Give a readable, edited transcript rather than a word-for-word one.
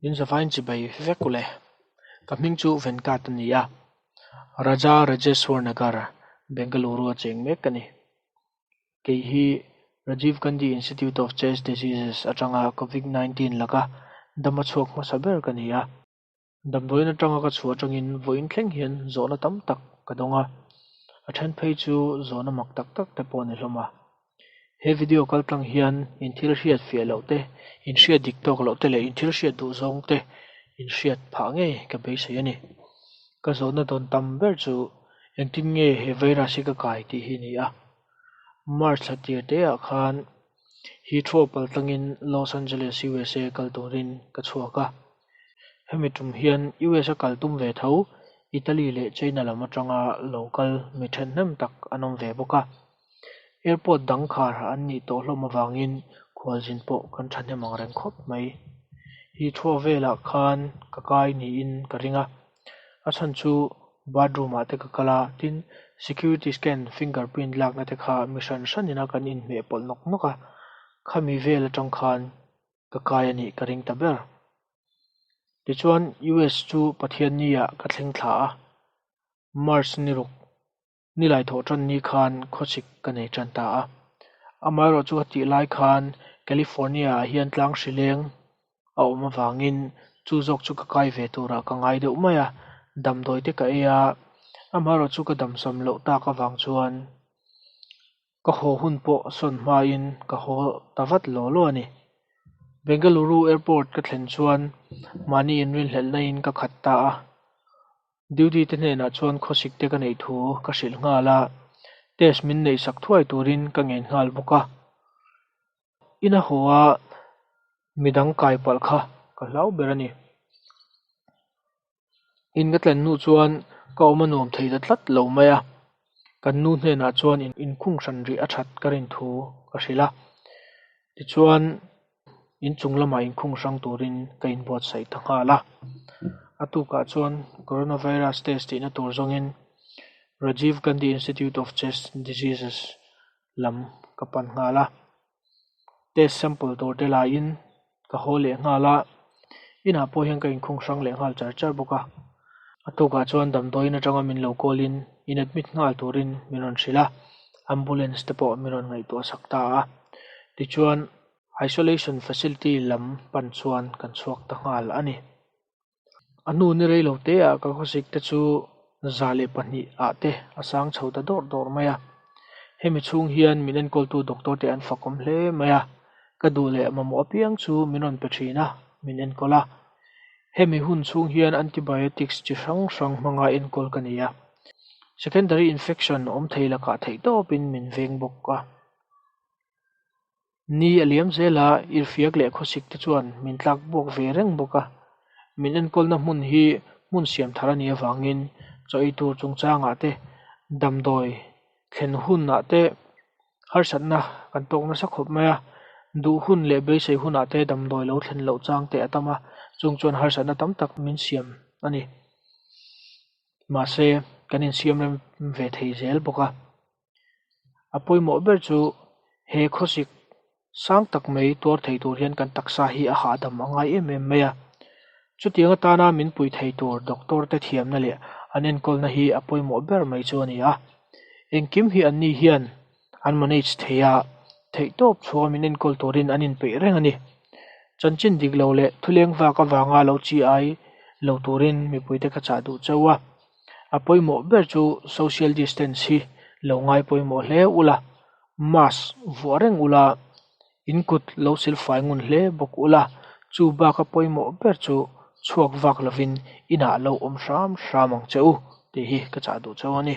In zavaiin chibai vek ule. Ka hming chu Venkat a ni a, Raja Rajeswar Nagar, Bengaluru a cheng mek ka ni. Kei hi Rajiv Gandhi Institute of Chest Diseases atanga Covid 19 laka dam a chhuak hmasa ber ka ni a. Damdawiin atanga ka chhuah atangin vawiin thleng hian zawhna tam tak ka dawng a, a then phei chu zawhna mak tak tak te pawh a ni hlawm a. He video kal tlang hian in thil hriat fiah loh te, in hriat dik tawk loh te leh in thil hriat duh zawng te in hriat phah ngei ka beisei a ni. Ka zawhna dawn tam ber chu engtin nge he virus hi ka kai tih hi a ni a. March thla tir te ah khan Heathrow pal tlangin Los Angeles, USA kal turin ka chhuak a. Hemi tum hian US a kal tum ve tho, Italy leh China lam atanga lo kal mi thenhnem tak an awm ve bawk a. Airport dang khar an nih tawh hlawm avangin khualzin pawh kan thahnem ang reng khawp mai. Heathrow velah khan ka kai niin ka ring a, a chhan chu bathroom ah te ka kal a, tin security scan fingerprint lakna te kha mi hran hranin a kan inhmeh pawlh nawk nawk a, khami vel atang khan ka kai a nih ka ring ta ber. Tichuan US chu Pathianni ah ka thleng thla a, March ni ruk Nilai thawh tan ni khan khawchik ka nei tan ta a. Amaherawh chu ka tih lai khan California ah hian tlang hri leng a awm avangin chu zawk chu ka kai ve turah ka ngai deuh mai a, damdawi te ka ei a, amaherawh chu ka damsam loh tak avang chuan ka haw hun pawh sawn hmain ka haw ta vat law law a ni. Bengaluru airport ka thlen chuan mahni inrinhlelhna in ka khat ta a. Duty te hnenah chuan khawsik te ka neih thu ka hrilh nghal a, test min neih sak thuai turin ka ngen nghal bawk a. Ina haw a midang kai palh kha ka hlau ber a ni. In ka tlen hnu chuan ka awm a nuam thei ta tlat lo mai a, kan nu hnenah chuan inkhung hran rih a that ka rin thu ka hrilh a. Tichuan. Inchung lamah inkhung hrang turin ka inbuatsaih ta nghal a. A tukah chuan Coronavirus test tihna tur zawngin Rajiv Gandhi Institute of Chest Diseases lam ka pan nghal a. Test sample tur te laiin ka haw leh nghal a. Inah pawh hian ka inkhung hrang leh nghal char char bawk a. A tukah chuan damdawiin atanga min lo call in in admit nghal turin min rawn hrilh a. Ambulance te pawh min rawn ngaihtuah sak ta a. Tichuan. Isolation facility lam pan chuan kan chhuak ta nghal a ni. A hnu ni rei lo te ah ka khawsik te chu 102 ah te a sang chho ta dawrh dawrh mai a. Hemi chhung hian min enkawltu doctor te an fakawm hle mai a, ka duh leh mamawh apiang chu min rawn pe thin a, min enkawl a. Hemi hun chhung hian antibiotics chi hrang hrang hmanga enkawl ka ni a. Secondary infection awm thei lakah theihtawpin min veng bawk a. Ni a liam zel a, irhfiak leh khawsik te chuan min tlak buak ve reng bawk a. Min enkawlna hmun hi hmun siam thar a nih avangin chaw ei tur chungchangah te, damdawi thlen hunah te harsatna kan tawk nasa khawp mai a. Duh hun leh beisei hunah te damdawi lo thlen loh chang te a tam a, chung chuan harsatna tam tak min siam a ni. Mahse, kan insiam rem ve thei zel bawk a. A pawimawh ber chu he khawsik sang tak mai tuar thei tur hian kan taksa hi a hahdam a ngai em em mai a. Chutiang atana min pui thei tur doctor te thiamna leh an enkawlna hi a pawimawh ber mai chu a ni a. Engkim hi anni hian an manage thei a, theihtawp chhuah min enkawl turin an inpeih reng a ni. Chanchin dik lo leh thuleng vak avanga lo chi ai lo turin mipuite ka chah duh chauh a. A pawimawh ber chu social distance hi lo ngai pawimawh hle ula, mask vuah reng ula, in kut lo silfai ngun hle bawk ula, chu baka pawimawh ber chu chhuak vak lovin inah lo awm hram hram ang che u tih hi ka chah duh chauh a ni.